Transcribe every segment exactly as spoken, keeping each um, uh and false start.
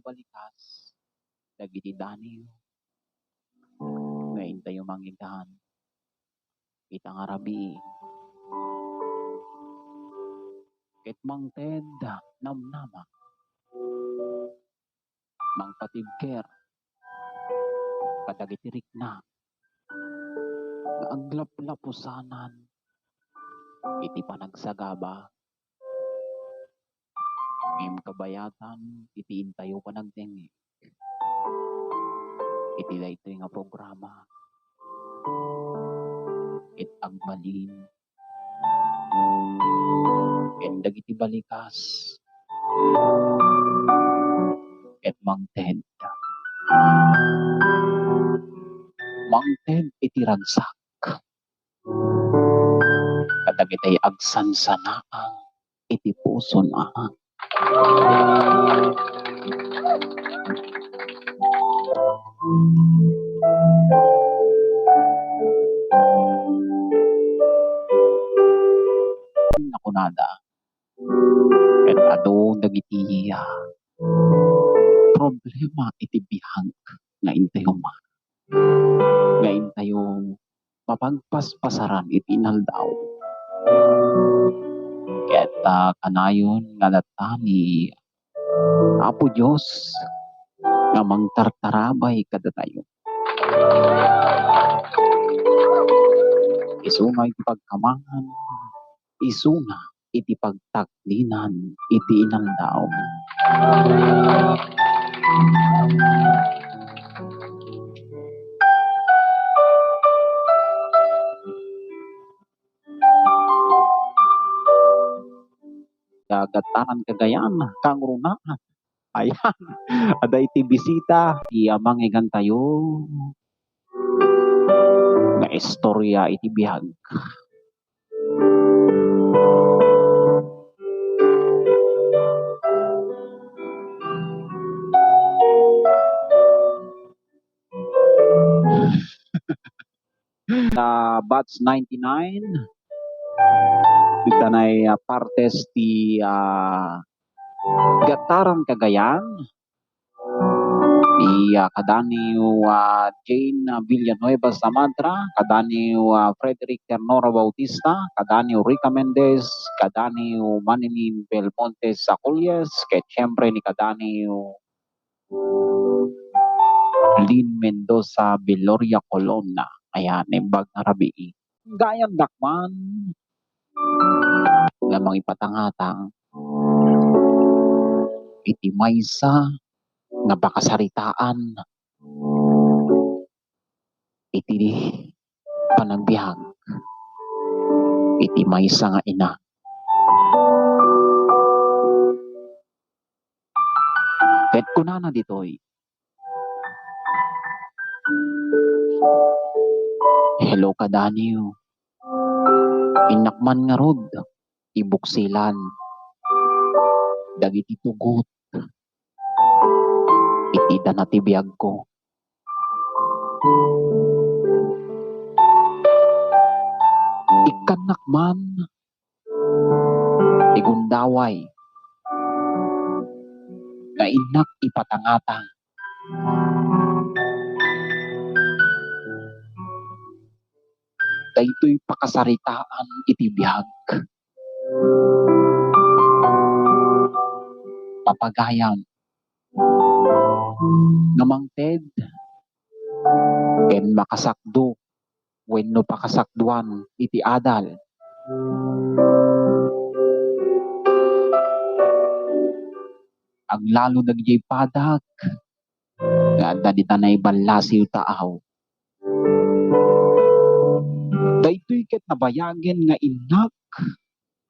balikas dagiti daniw nga intayo mangitan ita nga rabii. Ket mangted namnama, mangpatibker kadagiti rikna nga aglaplapusanan iti panagsagaba. Ngem kabayatan iti intayo panagdengngeg iti daytoy nga programa, ket agbalin ken dagiti balikas ket mangted. Mangted iti ragsak kadagiti agsansanaang iti pusona. Nakunada, ket adu dagiti, ah, problema iti biag nga intayo ma-, nga intayo mapagpaspasaran iti inaldaw. Ket, ah, kanayon nga adda ni Apo Dios nga mangtartarabay kadatayo. Isuna iti pagkamangan, isuna iti pagtakdinan iti inaldaw. Gagattaran Cagayan, kangrunaan. Ayan, adda iti bisita, ti amangigantayo nga istorya iti biag. Sa batch ninety-nine, dita nay, ah, partes ti, ah, Gattaran Cagayan. Iya, kadaniw, ah, Jane, ah, Villanueva Samadra, kadaniw, ah, Frederick Ternora Bautista, kadaniw Rica Mendez, kadaniw Maninin Belmonte Saculles, ket siyempre ni kadaniw Lynn Mendoza Viloria Colonna. Ayan, naimbag nga rabii. Gayandak man nga mangipatangatang iti maysa nga pakasaritaan iti panagbiag iti maysa nga ina. Ket kunana ditoy, "Hello, kadaniw. Innak man ngarud ibuksilan dagiti tugot iti dana ti biagko. Ikkannak man ti gundaway nga innak ipatangatang daytoy pakasaritaan iti biag. Papagayam nga mangted ken makasakdo wenno pakasakdoan iti adal. Aglalo dagiti padak nga adda dita naiballasiw taaw. Daytoy ket nabayagen nga innak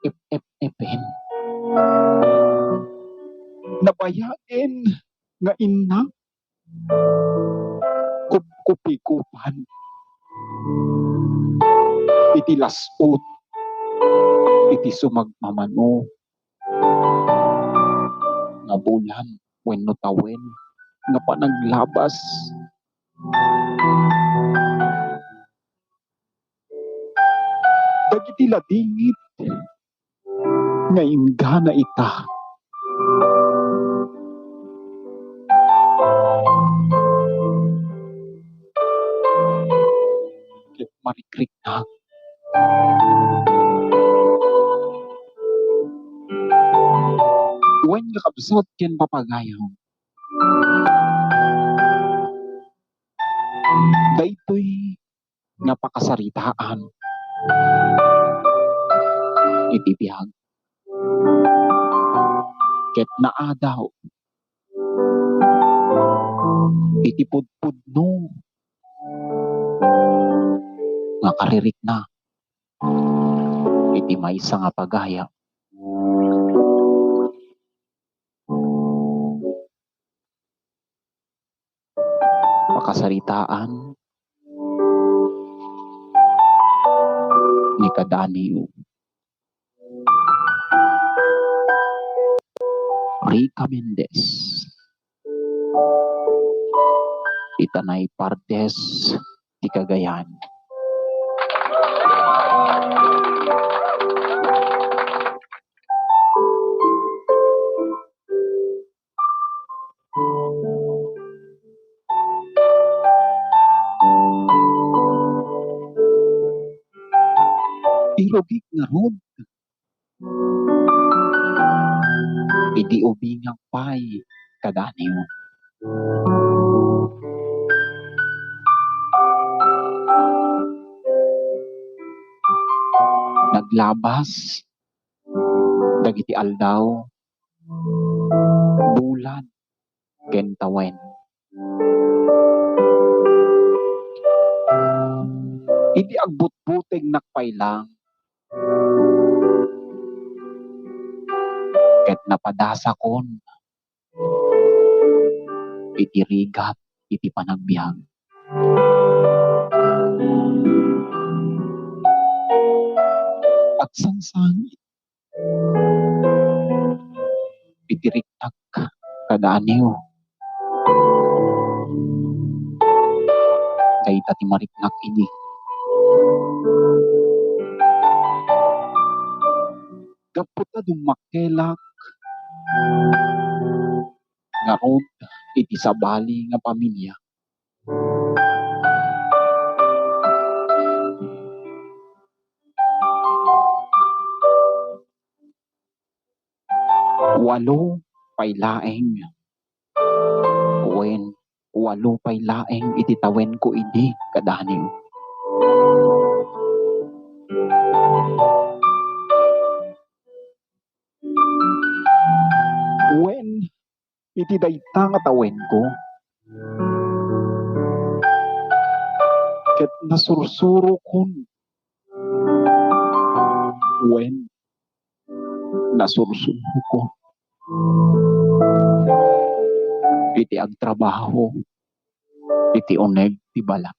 ep-ep-epen. Nabayagen nga innak kupkupikupan iti las-ut iti sumagmamano nga bulan wenno tawen nga panaglabas. Dagiti ladingit nga inggana ita, marikriknak. Wen nga kabsat ken papagayo, daytoy nga pakasaritaan iti biag ket naadaw iti pudpudno nga karirikna iti maysa nga pagayam. Pakasaritaan ni Kadaniw. Rica Mendez. Itanay Pardes ti Cagayan. Irugik ngarud idi ubingak pay kadaniw. Naglabas dagiti aldaw, bulan, ken tawen. Idi agbutbutegnak pay lang, ket napadasakon iti rigat iti panagbiag. Agsangsangit iti riknak kadaniw. Dayta ti mariknak idi. Gapu ta dummakkelak ngarud iti sabali nga pamilia, walo pay laeng, wen, walo pay laeng iti tawenko idi kadaniw. Wen, iti dayta nga tawenko, ket nasursurokon, wen, nasursurokon iti agtrabaho iti uneg ti balay.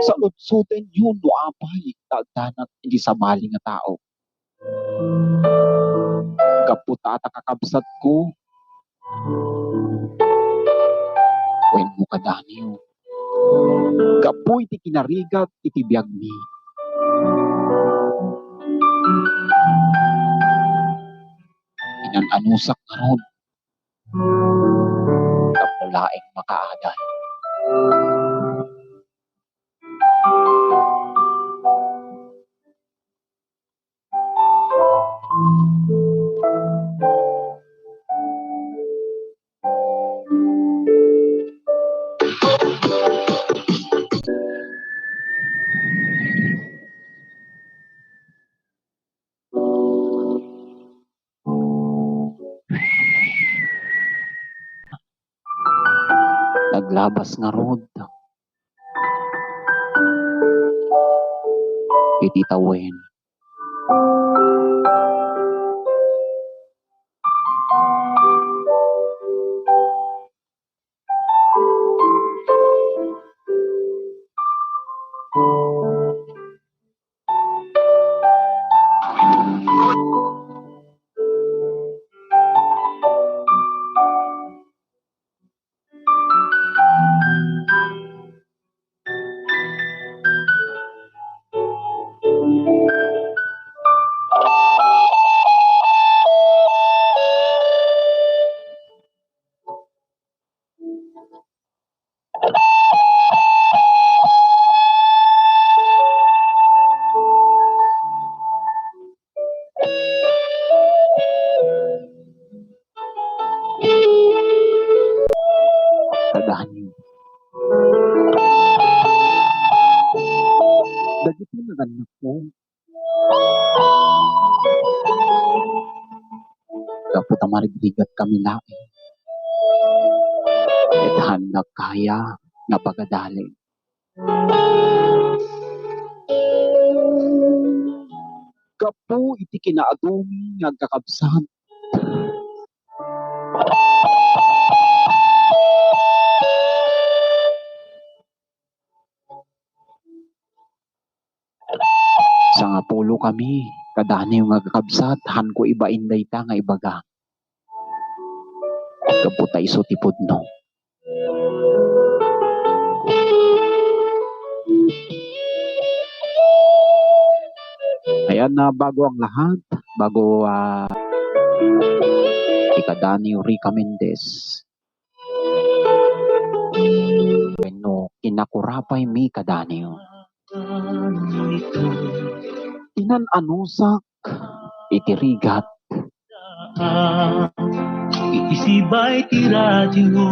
Sautsotenyo no apay ta agdanag iti sabali nga tao. Gapu ta adda kakabsatko wenno kadaniw, gapu iti kinarigat iti biagmi, inan-anusak ngarud tapno laeng makaaday. Naglabas ngarud iti tawen. gapu ta marigrigat kami laeng. Ket haannak kaya nga pagadalen. Gapu iti kinaadumi nga agkakabsat, sangapulo kami kadaniw nga agkakabsat, haanko ibain dayta nga ibaga. Gapu ta isu ti pudno. Ayan na, bago ang lahat, bago, ah, ti kadaniw Rica Mendez. Wenno, kinakurapaymi kadaniw. Inan-anusak iti rigat. Iti sibay ti radyo.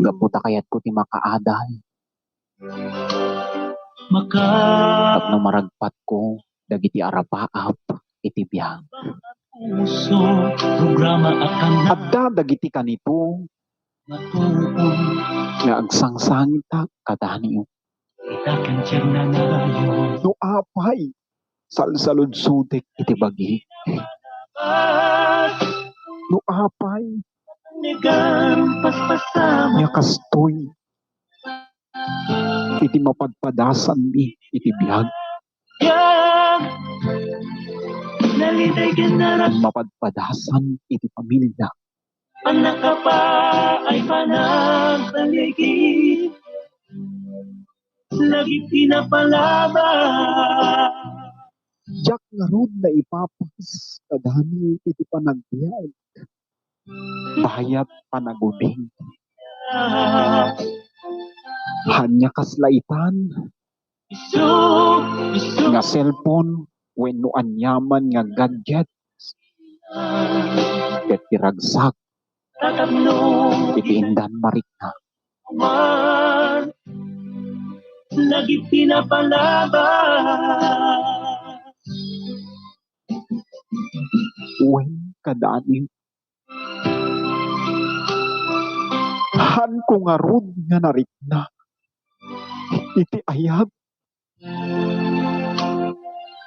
Gapu ta kayatko ti makaadal. Maka- Tapno maragpatko dagiti arapaap iti biag. Puso, programa a kanna. Adda dagiti kanito. Matuon. Nga agsangsangita kadaniw. Ita ken tiang nangayo. No apay, salsaludsodek iti bagik. No apay, negan paspasama. Nga kastoy, iti mapadpadasanmi iti biag. Nalinteg ken narak- Mapadpadasan iti pamilya. Annakapaay panagbaligi. Lagi pinapalaba. Diak ngarud naipapas kadaniw iti panagbiag. Bayat panagubing. Ania kasla itan nga cellphone wenno aniaman nga gadget ket ti ragsak iti indan marikna. Lagi pinapalaba. Wen kadaniw. Haanko ngarud nga narikna iti ayat,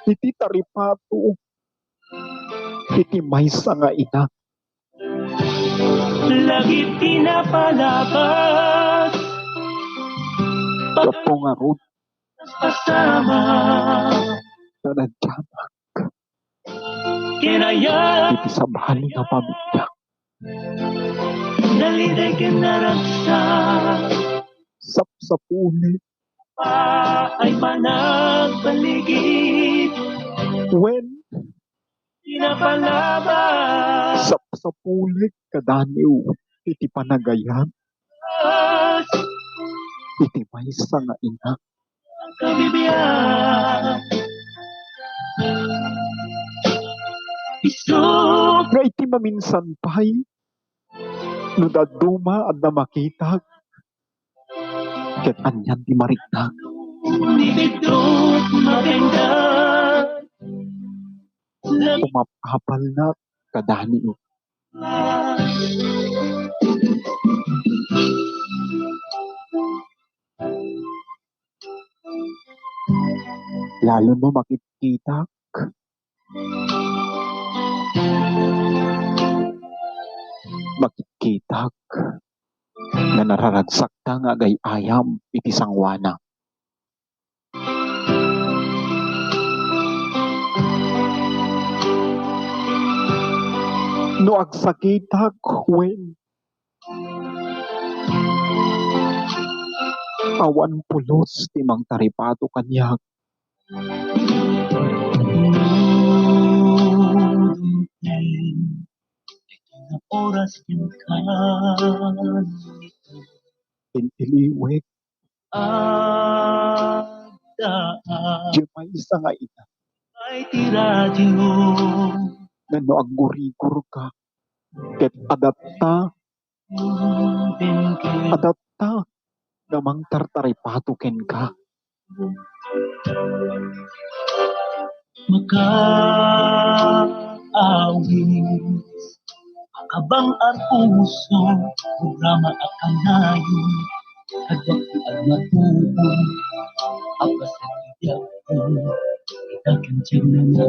iti taripato, iti maysa nga ina. Lagi pinapalabas. Gapu ngarud. Pasama. Nanadyanak. Kinaya. Iti sabali nga pamilya. Nalinteg ken naragsak. Sapsapuli. Ay panagbaligi. Wen. Pinapalabas. Sapsapuli kadaniw iti panagayat. Iti maysa nga ina. Kabibiag. Isu. Nga iti maminsan pay, no dadduma adda makitak, ket anian ti mariknak? Ni biddut mabenggan. Umap-apalnak kadaniw. Lalo no makitkitak. Makitkitak nga nararagsakta nga agay-ayam iti sangoana. No agsakitak, wen, awan pulos ti mangtaripato kaniak. Iti nga oras kenka. Intiliwek. Adda. Diay maysa nga ina. Ay ti radio. Nga no aggurigurka, ket adatta, adatta nga mangtartaripato kenka. Makaawis, makabang-ar puso, programa a kanayon, kaduak ti agmatuon, a pasagidakon, ita ken tiagna.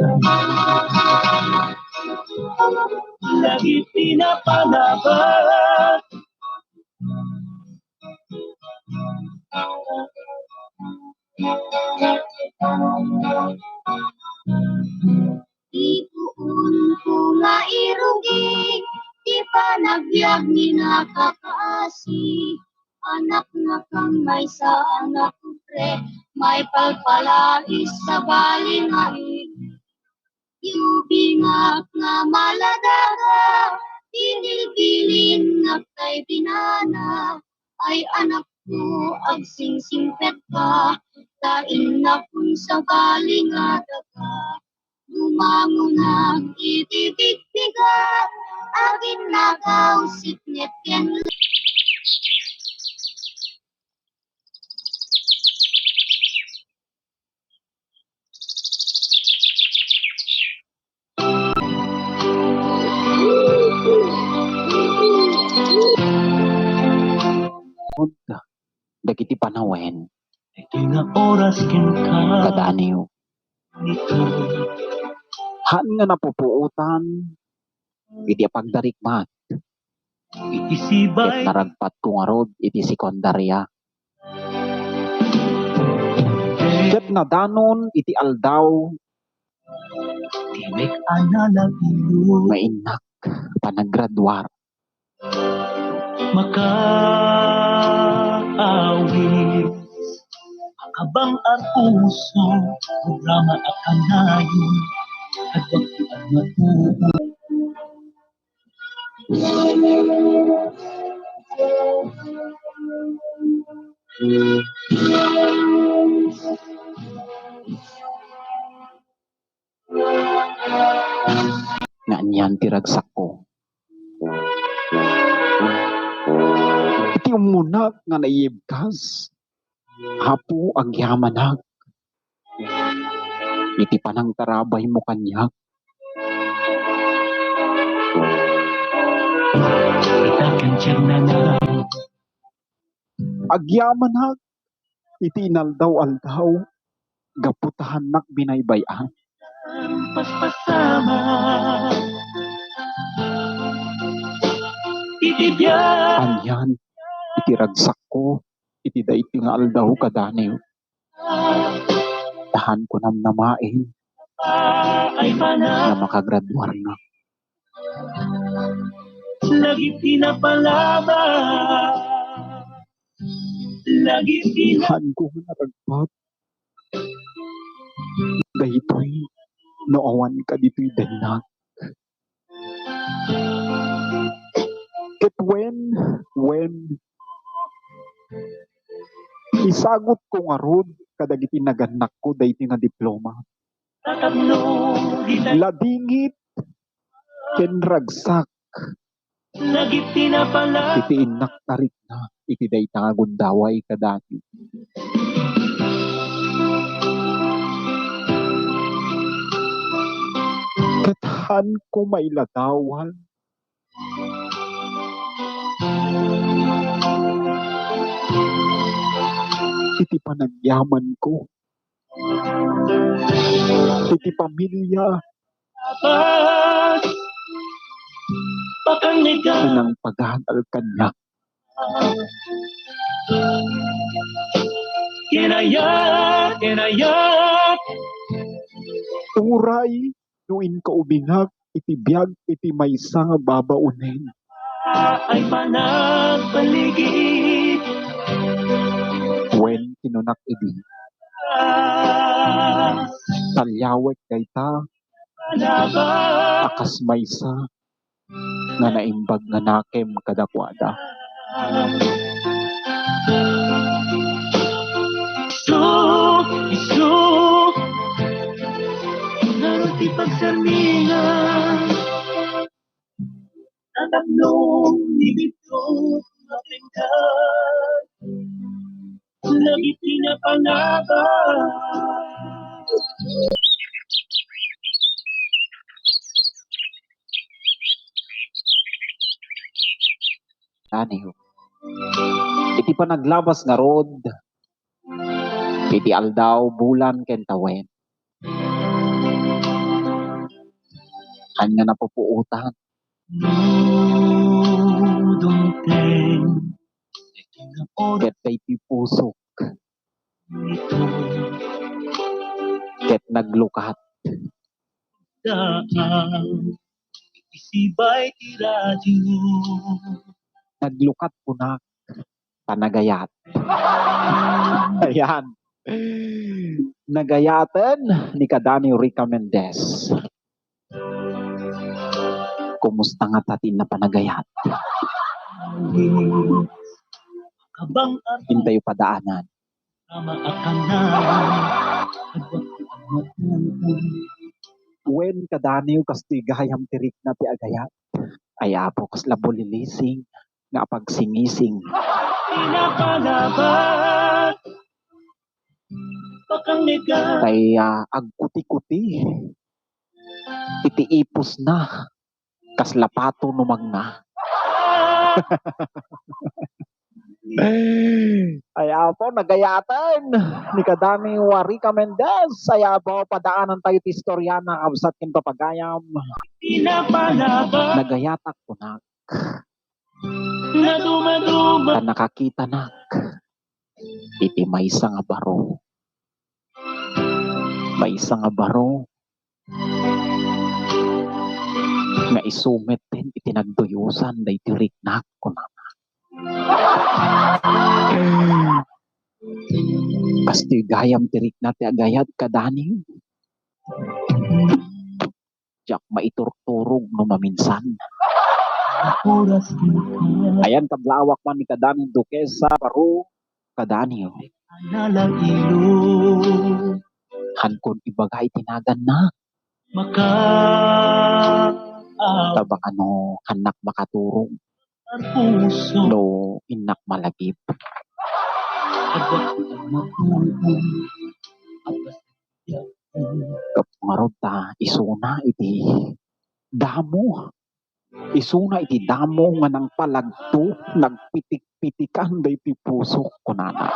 Lagi pinapalabat. Ti puonko mairugi, ti panagbiag ni nakakasi. Anaknak a maysa a nakupre, maipalpalais sabali nga iti ubingak nga maladaga, binilbilin nga agtaybinana. Ay anakko, agsingsingpetka, ta innakon sabali nga daga. Lumangonak iti bigbiga, aginnagaw, sipnget ken dagiti panawen. Iti nga oras kenka. Kadaniw. Haan nga napupuotan iti pagdarikmat. Iti sibay. Ket naragpatko ngarud iti sekundaria. Ket nadanon iti aldaw. Timek a nalabilo. Nga innak panaggraduar. Makaawis, makabang-ar puso, programa a kanayon, kaduak ti agmatuon. Nga anian ti ragsakko. Iti ummonak nga naiyebkas, Apo, agyamanak iti panangtarabaymo kaniak. Ita ken tiagna. Agyamanak iti inaldaw-aldaw, gapu ta haannak binaybay-an. Paspasama iti biag. Anian iti ragsakko iti daytoy nga aldaw, kadaniw. Ta haanko namnamaen nga makagraduarnak. Lagi pinapalaban. Lagi pina- Haanko nga naragpat daytoy no awan kaditoy dennak. Ket wen, wen, isagutko ngarud kadagiti nagannakko daytoy nga diploma. Ladingit ken ragsak iti innak a rikna iti dayta nga gundaway kadaniw. Ket haanko mailadawal iti panagyamanko, iti pamilia, ken nangpagadal kaniak. Kinayat, kinayat. Uray no inkaubingak iti biag iti maysa nga babaonen. Ay panagbaligi. Wen, kinunak idi. Taliawek dayta a kas maysa nga naimbag nga nakem kadakuada. Isu, isu, ngarud ti pagsermingan. Tatapno, ibidko, mapindan. Iti napalabas. Daniel. Iti panaglabas ngarud, iti aldaw, bulan, ken tawen. Haan nga napupuotan. Ket daytoy pusok. Ket naglukat. Isibay ti radyo. Naglukat kunak. Panagayat. Ayan. Nagayaten ni Kadani Rica Mendez. Kumusta nga tatin na panagayat? Intayo padaanan. Wen, Kadaniw, kastoy gayam ti rikna ti agayat. Ay, Apo, kasla bulilising nga apagsingising. Tay, ah, agkuti-kuti iti ipusna. Kasla pato no mangna. Ay, Apo, nagayaten ni Kadani Rica Mendez. Ay, Apo, padaanan tayo ti istorya na kabsat ken papagayam. Nagayatak kunak. Ta nakakitanak iti maysa nga baro. Maysa nga baro nga isu met iti nagduyosan daytoy riknak, kunana. Kastoy gayam ti rikna ti agayat, Kadani. Diak maiturturog no maminsan. Ayan, kablawak man ni Kadani Duquesa, baro, Kadani. Hankon ibaga iti naganna. Tabakano, hannak makaturog. No innak malagip. Gapu ngarud ta isuna iti damo. Isuna iti damo nga nangpalagto, nagpitik-pitikan daytoy pusok, kunana.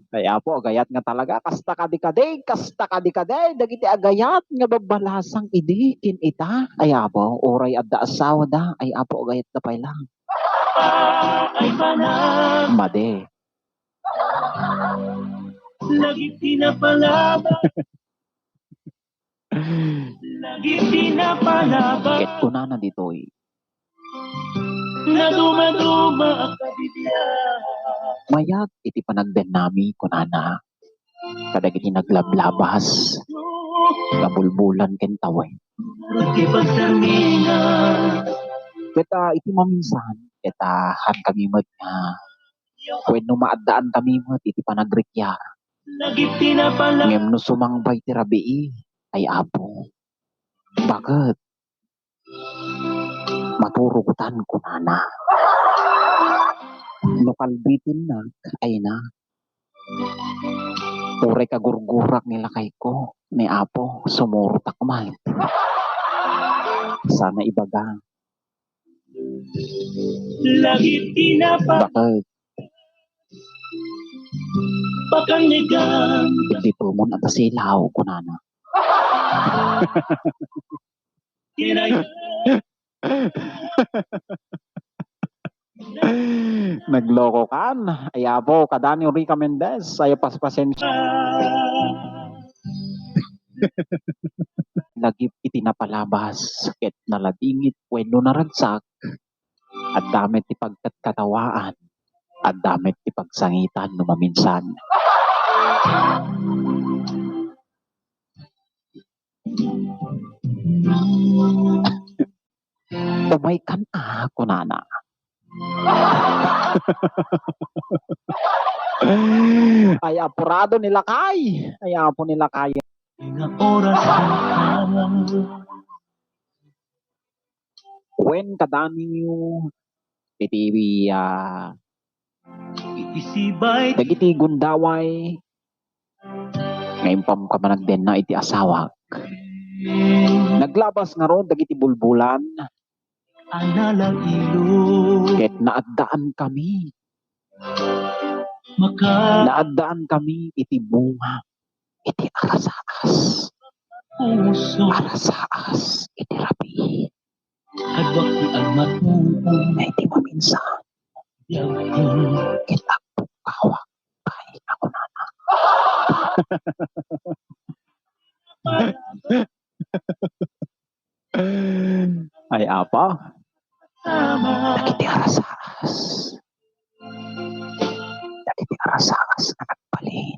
Ay, Apo, agayat nga talaga. Kasta kadi-kadi, kasta kadi-kadi, dagiti agayat nga babbalasang idi ken ita. Ay, Apo, uray adda asawada. Ay, Apo, agayat da pay lang. Madi. Lagi pinapalabas. Ket kunana ditoy, "Nadumaduma a kabibian." Mayat iti panagdennami, kunana, kadagiti naglablabas nga bulbulan ken tawen. Ket, ah, iti maminsan, ket, ah, haan kami met nga wenno maaddaan kami met iti panagrikyar. Ngem no sumangbay ti rabii, ay Apo, baket maturugotan, kunana. No kalbitennak, ay na, uray kagurgurak ni lakayko, ni Apo, sumurotak man. Sana ibaga, Lagi pinapa-, bakit? Pakangnigan. Hindi po mo nakasilaw, kunana. Kinaya. Nagloko kan. Ay, Apo, Kadani Rica Mendez, ay, paspasensya. Lagip iti napalabas, ket naladingit wenno naragsak, adda met ti pagkatkatawaan, adda met ti pagsangitan no maminsan. "Umaykan a," kunana. Ay, apurado ni lakay. Ay, apo ni lakay. Nga oras ka. Wen, Kadaniw, iti, ah, dagiti gundaway nga impamko a managdenna iti asawak. Naglabas ngarud dagiti bulbulan ket naaddankami. Naaddankami iti bunga iti arasaas. Arasaas iti rabii. Kaduak ti almatuon. Nga iti maminsan, ket agpungkawak pay nga kunana. Ay, Apo, dagiti arasaas. Dagiti arasaas nga nagbalin.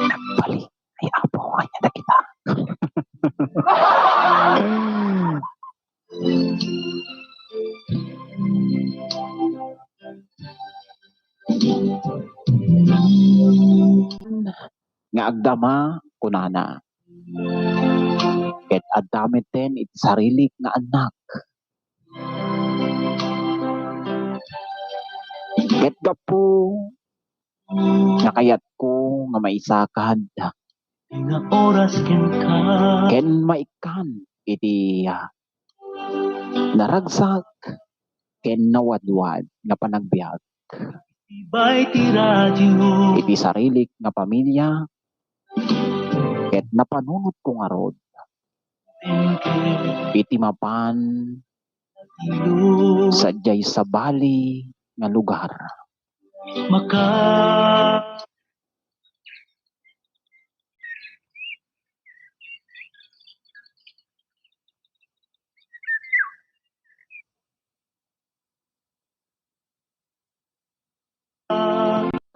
Nagbalin. Ay, Apo, ania dagita? Nga agdama, kunana, ket adda metten iti sarilik nga annak. Ket gapu nga kayatko nga maisakad nga oras kenka, ken maikkan iti, ah, naragsak ken nawadwad nga panagbiag. Ibay ti radio. Iti sarilik nga pamilia, ket napanunotko ngarud iti mapan sadiay sabali nga lugar. Maka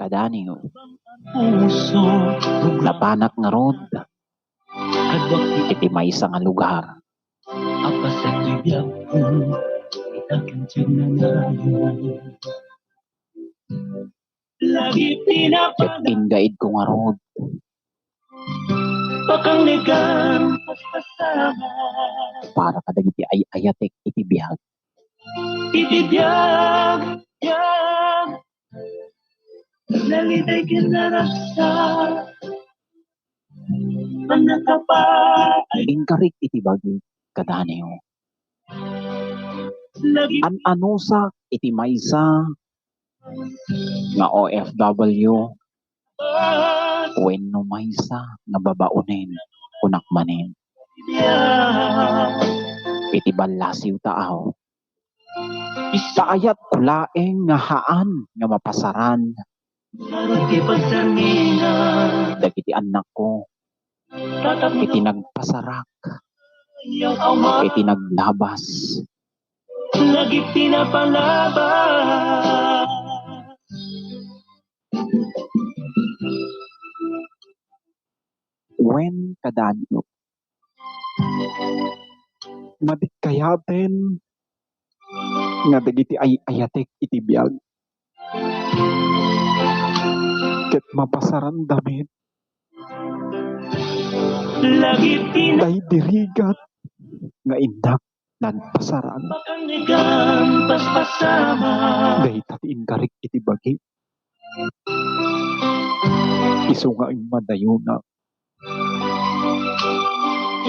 Kadaniw. Napanak ngarud iti maysa nga lugar. Ket ingaydko ngarud. Pakangnegan, paspasama. Para kadagiti ay-ayatek iti biag. Iti biag, biag. Naliday ken naragsak. Pannakapaay. Inkarik iti bagi, kadaniw. An-anusak iti maysa nga O F W wenno maysa nga babaonen, kunak manen. Iti ballasiw taaw. Ta ayatko laeng nga haan nga mapasaran dagiti annakko iti nagpasarak, iti naglabas. Dagiti napalabas. Wen, kadaniw, madikkayaten nga dagiti ay-ayatek iti biag ket mapasaranda met. Dagiti na- Daydi rigat nga innak nagpasaran. Pakangnegan, paspasama. Dayta ti inkarik iti bagi. Isu nga immadayona.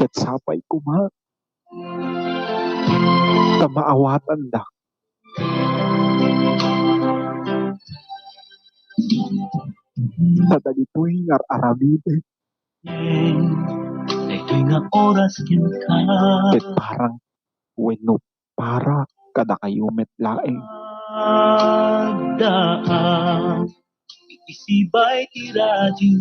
Ket sapay koma ta maawatanda. Ta dagitoy nga ar-aramidek. Daytoy nga oras kenka. Ket parang wenno para kadakayo met laeng. Adda iti sibay ti radio.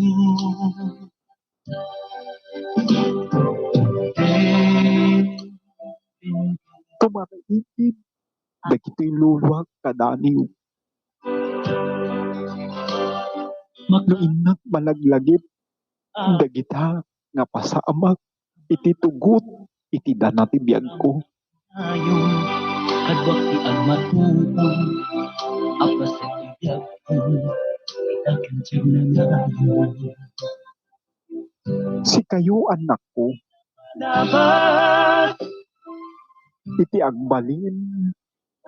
Tumaraigid dagitoy luluag kadaniw. No innak malaglagip dagita nga pasamak iti tugot iti dana ti biagko. Ayon, kaduak ti almatuon, a paset ti biagko, ita ken ti nangayon. Sikayo, annakko, iti agbalin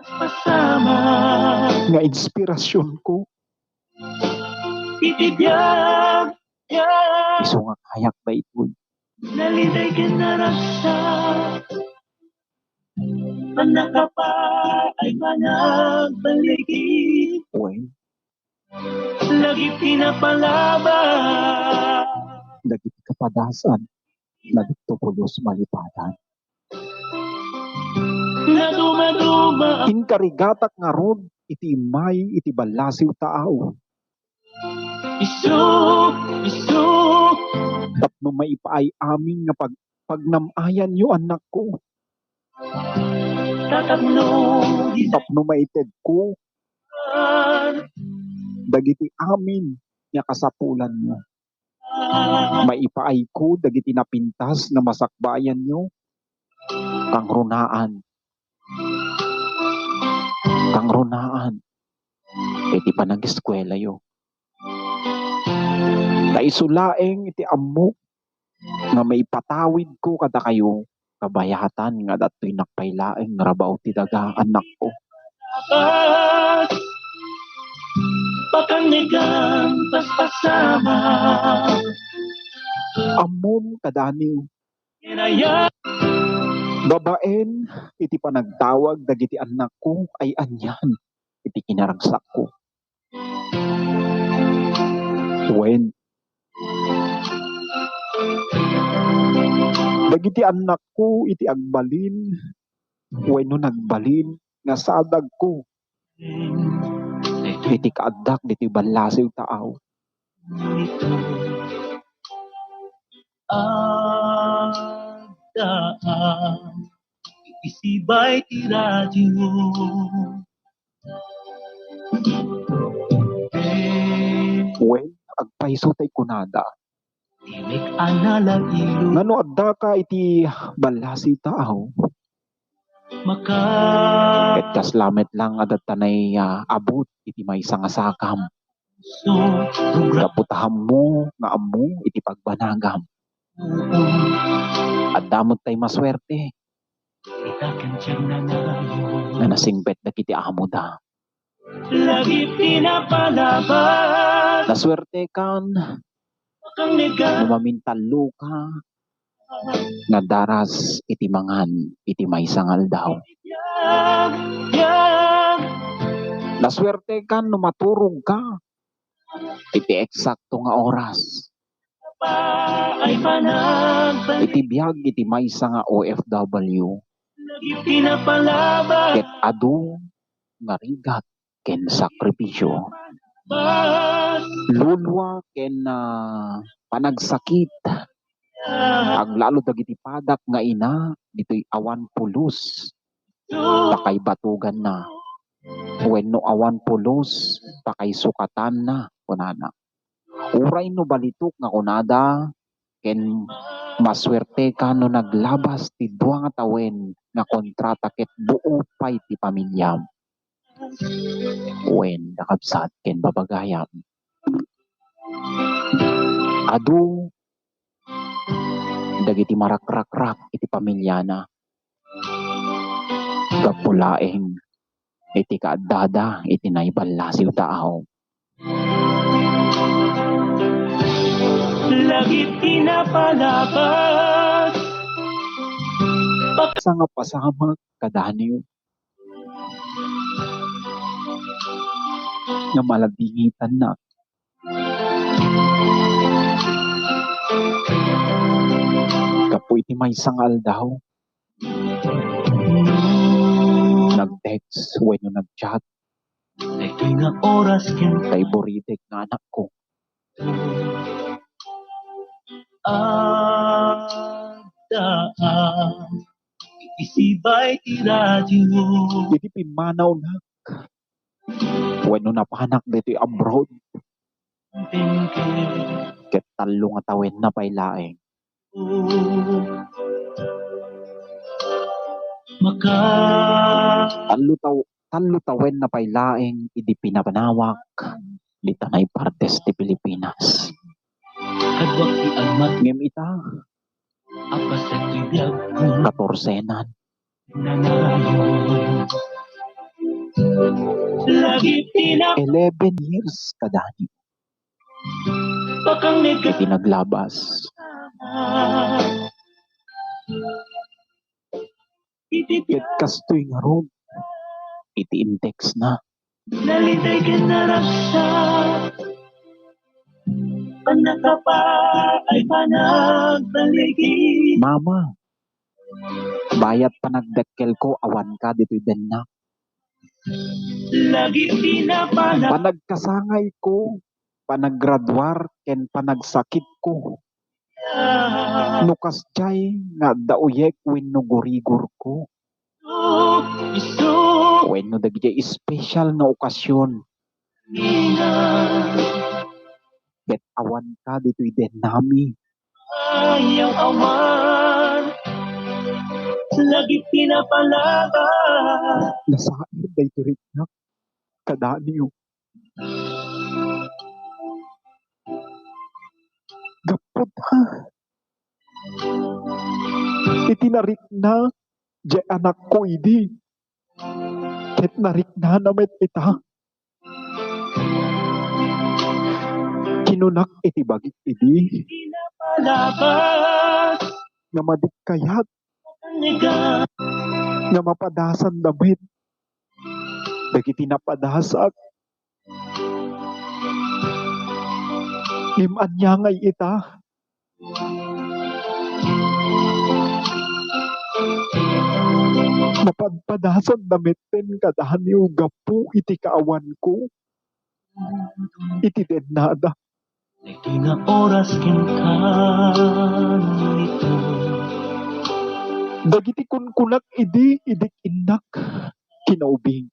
Pasama. Nga inspirasyonko. Iti biag, biag. Isu nga kayak daytoy. Naliday ken naragsak. Pannakapaay, panagbaligi. Wen. Lagi pinapalaba. Dagiti kapadasan. Nga dito pulos malipadan. Naduma-duma. Inkarigatak ngarud iti immay iti ballasiw taaw. Isu, isu. Tapno maipaay amin nga pag-, pagnam-ayanyo, annakko. Tatapno di- Tapno maitedko dagiti amin nga kasapulanyo. Maipaayko dagiti napintas nga masakbayanyo. Kangrunaan. Kangrunaan. Iti panag-eskuelayo. Ta isu laeng iti ammok nga maipatawidko kadakayo, kabayatan nga adda toy nakpay laeng nga rabaw ti daga, annakko. Pakannegan, paspasama. Ammom kadaniw. Babaen iti panagtawag dagiti annakko ay anian iti kinaragsakko. Wen, dagiti annakko iti agbalin wenno nagbalin nga sadagko iti kaaddak ditoy ballasiw taaw. Adda isibay ti radio. Wen, agpayso tay kunada. Ngano addaka iti ballasiw taaw? Ket kasla met lang adda tanay, ah, abut iti maysa nga sakam. Gapu ta ammo nga ammo iti pagbanagam. Adda met tay masuerte nga nasingpet dagiti amoda. Nasuertekan no mamintalloka nga daras iti mangan iti maysa nga aldaw. Nasuertekan no maturogka iti eksakto nga oras iti biag iti maysa nga O F W. Ket adu nga rigat ken sakripisio, lulua ken, ah, panagsakit, aglalo dagiti padak nga ina ditoy awan pulos pakaibatuganna wenno awan pulos pakaisukatanna, kunana. Uray no balitok nga kunada, ken masuerteka no naglabas ti dua nga tawen nga kontrata ket buot pay ti pamiliam. Wen, kakabsat ken babagayam, adu dagiti marakrakrak iti pamiliana gapu laeng iti kaaddada iti naiballasiw taaw. Lagi pinapalabas. Sa nga pasamak kadaniw nga maladingitannak gapu iti maysa nga aldaw, nag-text wenno nag-chat. Daytoy nga oras ken tay buridek nga anakko. Adda isibay ti radio. Iti pimmanawnak wenno napanak ditoy abroad, ket tallo nga tawenna pay laeng. Maka- Tallo taw-, tallo tawenna pay laeng idi pinapanawak dita naipartes ti Pilipinas. Kaduak ti almat. Ngem ita, katorsenan. Nanayon. Eleven years kadani. Iti naglabas. Ket kastoy ngarud iti index na. Naliday ken naragsak, pannakapaay panagbaligi. Mama, bayat panagdakkelko, awanka ditoy dennak. Lagi pinapala. Panagkasangayko, panaggraduar, ken panagsakitko. No kasdiay nga adda uyek wenno gurigorko, wenno dagiti special nga okasion, ket awanka ditoy dennami. Ayaw awan, lagi pinapalaba. Nasair daytoy riknak kadaniyo. Gapu ta iti narikna diay anakko idi, ket nariknana met ita. Kinunak iti bagik idi nga madi kayat nga mapadasanda met dagiti napadasak. Ngem ania ngay ita? Mapadpadasanda metten kadaniyo gapu iti kaawanko iti dennada. Iti nga oras kenka, Nonito. Dagiti kunkunak idi, idik innak kinaubing.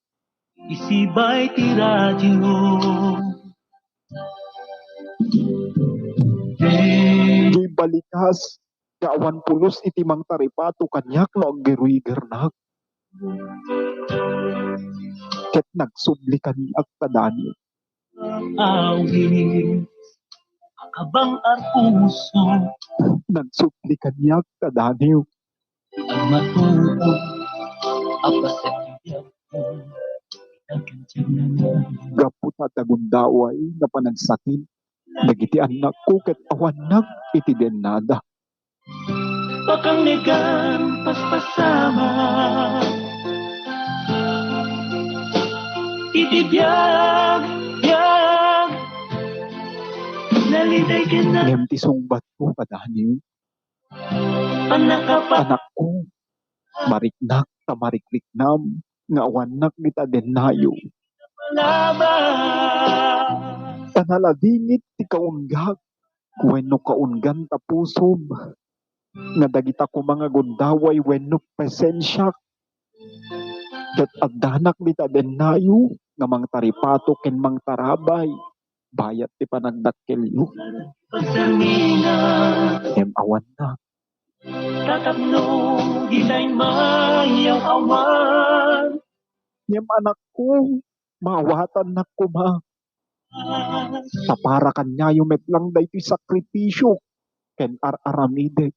Isibay ti radio. Di balikas, nga awan pulos iti mangtaripato kaniak no aggurigornak. Ket nagsubli kaniak kadaniyo. Awit, akabang a puso. Nagsubli kaniak kadaniyo. Ang matuto, apasakitan. Gapu ta adda gundaway nga panagsakit dagiti annakko ket awannak iti dennada. Pakangnegan, paspasama. Iti biag, biag. Naliday ken na- Ngem ti sungbatko kadaniyo, Anakko, mariknak ta marikriknam nga awannak dita dennayo. Ta naladingit ti kaunggak wenno kaunggan ta pusom nga dagita koma nga gundaway wenno presensiak ket addanak dita dennayo nga mangtaripato ken mangtarabay bayat ti panagdakkelyo. Ngem awannak. Tatapno, diay mayaw-awan. Ngem anakko, maawatannak koma. Ta para kaniayo met lang daytoy sakripisio ken ar-aramidek.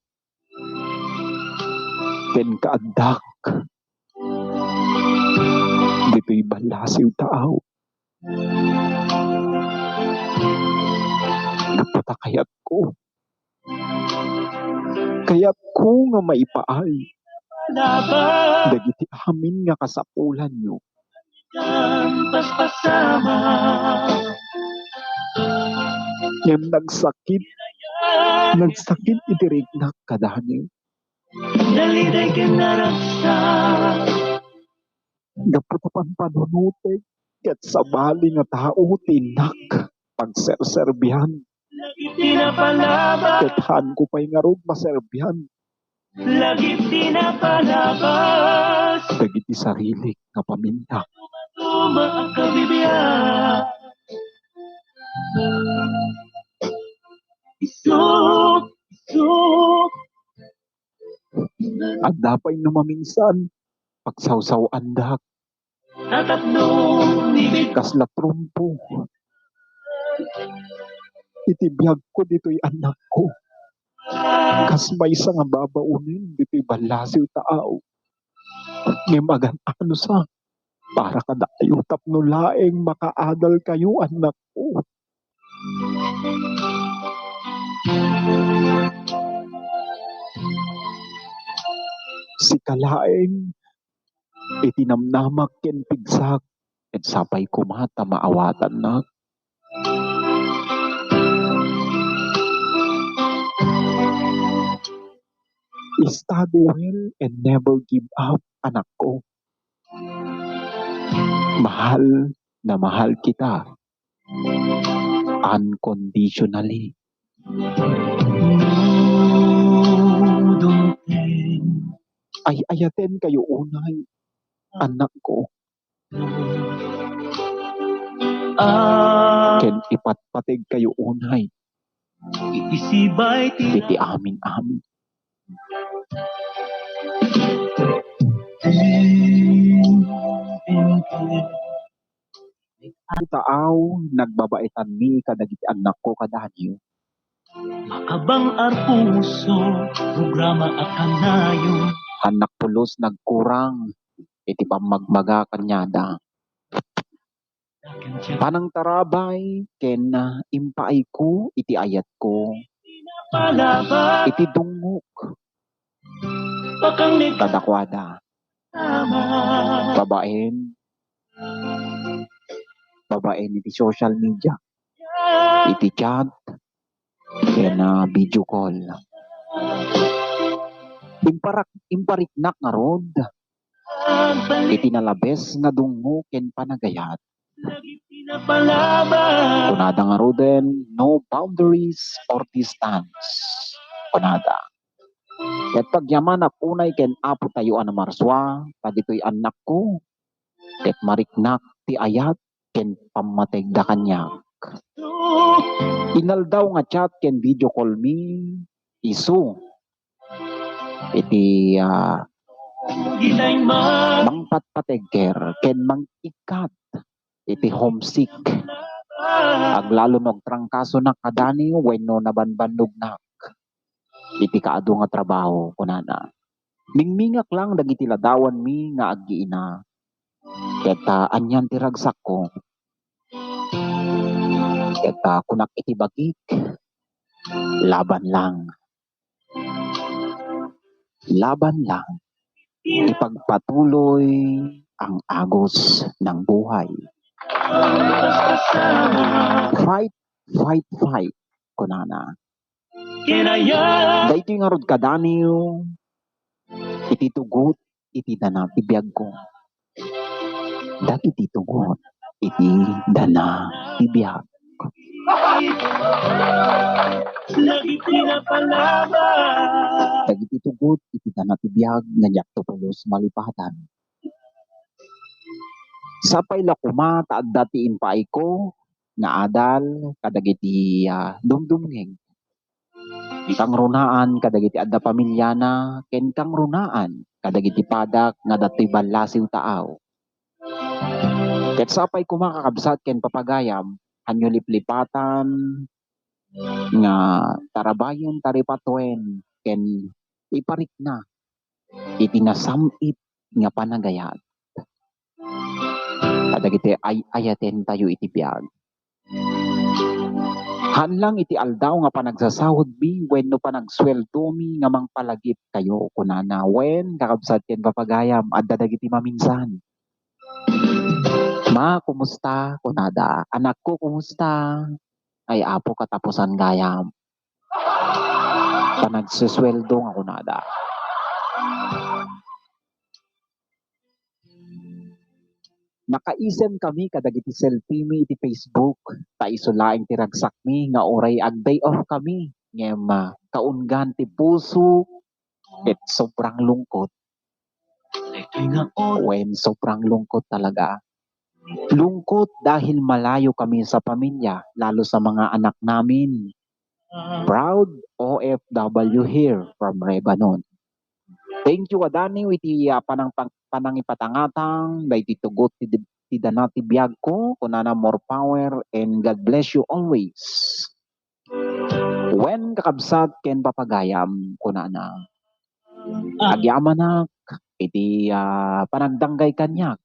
Ken kaaddak ditoy ballasiw taaw. Gapu ta kayatko, kayatko nga maipaay dagiti amin nga kasapulanyo. Ngem nagsakit, nagsakit iti riknak kadaniyo. Naliday ken naragsak. Gapu ta pampanunotek ket sabali nga tao ti innak pagserserbian. Lagi pinapalabas. Ket haanko pay ngarud maserbian. Lagi pinapalabas. Dagiti sarilik nga paminta. Tumatuma a kabibian. Isuk, isuk. Adda pay no maminsan, pagsawsaw-andak. Tatapno ni bit- Kasla trumpo. Iti biagko ditoy annakko. Kas maysa nga babaonen ditoy ballasiw taaw. Ngem agan-ano sa. Para kadakayo tapno laeng makaadalkayo, annakko. Sika laeng iti namnamak ken pigsak, ket sapay koma ta maawatannak. Study well and never give up, anakko. Mahal na mahal kita unconditionally. Ay-ayatenkayo unay, annakko. Ken ipatpategkayo unay iti amin-amin. Taaw, nagbabaetanmi kadagiti annakko kadaniw. Makabang-ar puso, programa a kanayon. Annak pulos nagkurang iti pammagmaga kaniada. Panangtarabay ken, ah, impaayko iti ayatko, iti dungngok kadakuada, babaen, babaen iti social media, iti chat, ken, ah, video call. Imparak-, impariknak ngarud iti nalabes nga dungngok ken panagayat. Kunada ngaruden, "No boundaries or distance," kunada. Ket pagyamanak unay ken Apotayo a namarsua, dagitoy annakko, ket mariknak ti ayat ken pammategda kaniak. Inaldaw nga chat ken video call mi isu iti, ah, mangpatpategker ken mangikkat iti homesick. Aglalo no agtrangkasonak kadaniw wenno nabanbannognak iti kaadu nga trabaho, kunana. Mingmingak lang dagiti ladawanmi nga aggiina. Ket, ah, anian ti ragsakko. Ket, ah, kunak iti bagik, laban lang. Laban lang. Ipagpatuloy ang agos ng buhay. Fight, fight, fight, kunana. Daytoy ngarud kadaniw iti tugot iti dana ti biagko. Dagiti tugot iti dana ti biag. Dagiti tugot iti dana ti biag nga diakto pulos malipatan. Sapay la koma ta adda ti impaayko nga adal kadagiti, ah, dumdumngeg. Kangrunaan kadagiti adda pamiliana ken kangrunaan kadagiti padak nga datoy ballasiw taaw. Ket sapay koma, kakabsat ken papagayam, hanyo liplipatan nga tarabayen, taripatuen, ken iparikna iti nasam-it nga panagayat kadagiti ay-ayatentayo iti biag. Haan lang iti aldaw nga panagsasaodmi wenno panagsueldomi nga mangpalagipkayo, kunana. Wen, kakabsat ken papagayam, adda dagiti maminsan. "Ma, kumusta?" kunada. "Anakko, kumusta?" "Ay, Apo, katapusan gayam." Panagsusueldo nga kunada. Nakaisem kami kadagiti selfie mi iti Facebook, ta isu laeng ti ragsakmi nga uray ag-day off kami, ngem, ah, kaunggan ti puso ket sobrang lungkot. Wen, sobrang lungkot talaga. Lungkot dahil malayo kami sa pamilya, lalo sa mga anak namin. Proud O F W here from Rebanon. Thank you kadaniw iti, ah, panang-, pang-, panangipatangatang daytoy tugot ti, ti dana ti biagko, kunana, "More power and God bless you always." Wen, kakabsat ken papagayam, kunana, agyamanak iti, ah, panagdanggay kaniak.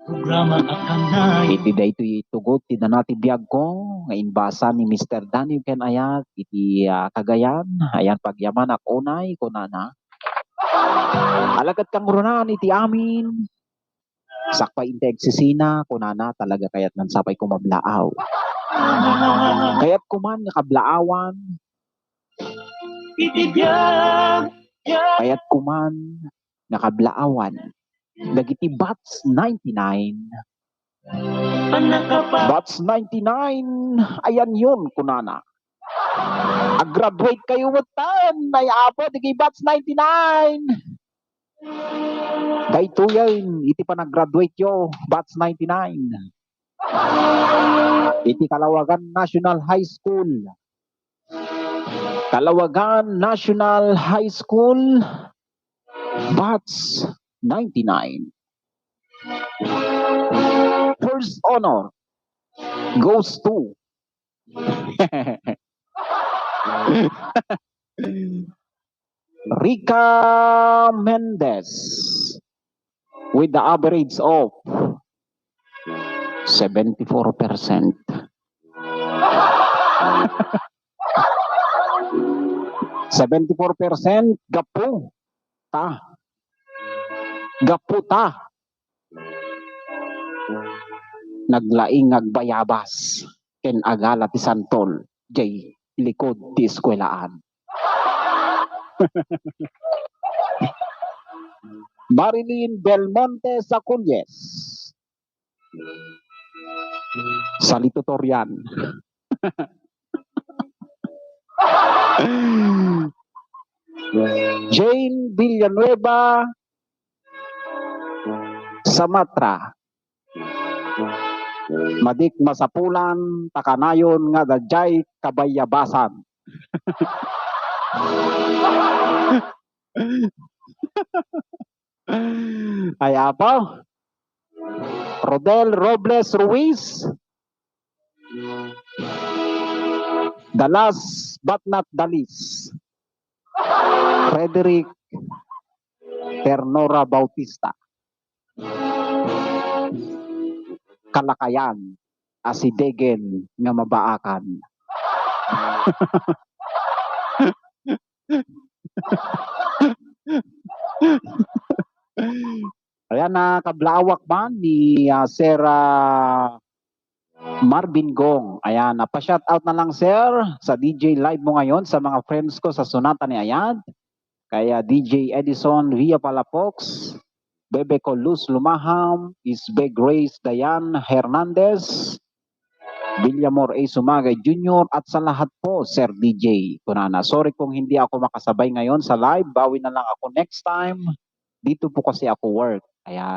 Programa a kanay. Iti daytoy tugot ti dana ti biagko nga imbasa ni Mister Daniel ken Ayat iti, ah, Cagayan. Ayan, pagyamanak unay, kunana. Alagad kangrunan iti amin. Sakbay inti agsisina, kunana, talaga kayatnan sapay ko mablaaw. Kayat ko man nga kablaawan. Iti biag, biag. Kayat ko man nga kablaawan dagiti Batch ninety-nine. Batch ninety-nine, ayanyon, kunana. Ag-graduate kayo metten, ay Apo, dagiti Batch ninety-nine. Daytoyen iti panag-graduate yo, Batch ninety-nine. Iti Calaoagan National High School. Calaoagan National High School, Batch ninety-nine. First honor goes to Rica Mendez with the average of seventy-four percent. Seventy-four percent gapu ta. Gapu ta. Naglaing nga agbayabas ken agala ti santol jay likod ti eskuelaan. Marilyn Belmonte Saculles. Salutatorian. Jane Villanueva Samatra. Madik masapulan ta kanayon nga adda jay kabayabasan. Ay, Apo. Rodel Robles Ruiz. The last but not the least, Frederick Ternora Bautista. Kalakayan a sidegen nga mabaakan. Ayan, ah, kablaawak man ni, ah, Sir, ah, Marvin Gong. Ayan, ah, pa-shout out na lang, sir, sa D J live mo ngayon, sa mga friends ko sa Sunatan ni Ayat. Kay, ah, D J Edison Villa Palafox, Bebe ko Luz Lumaham, Isbe Grace Dayan Hernandez, Villamor A. Sumagay Junior, at sa lahat po, Sir D J. Kunana, sorry kung hindi ako makasabay ngayon sa live. Bawi na lang ako next time. Dito po kasi ako work. Ayan.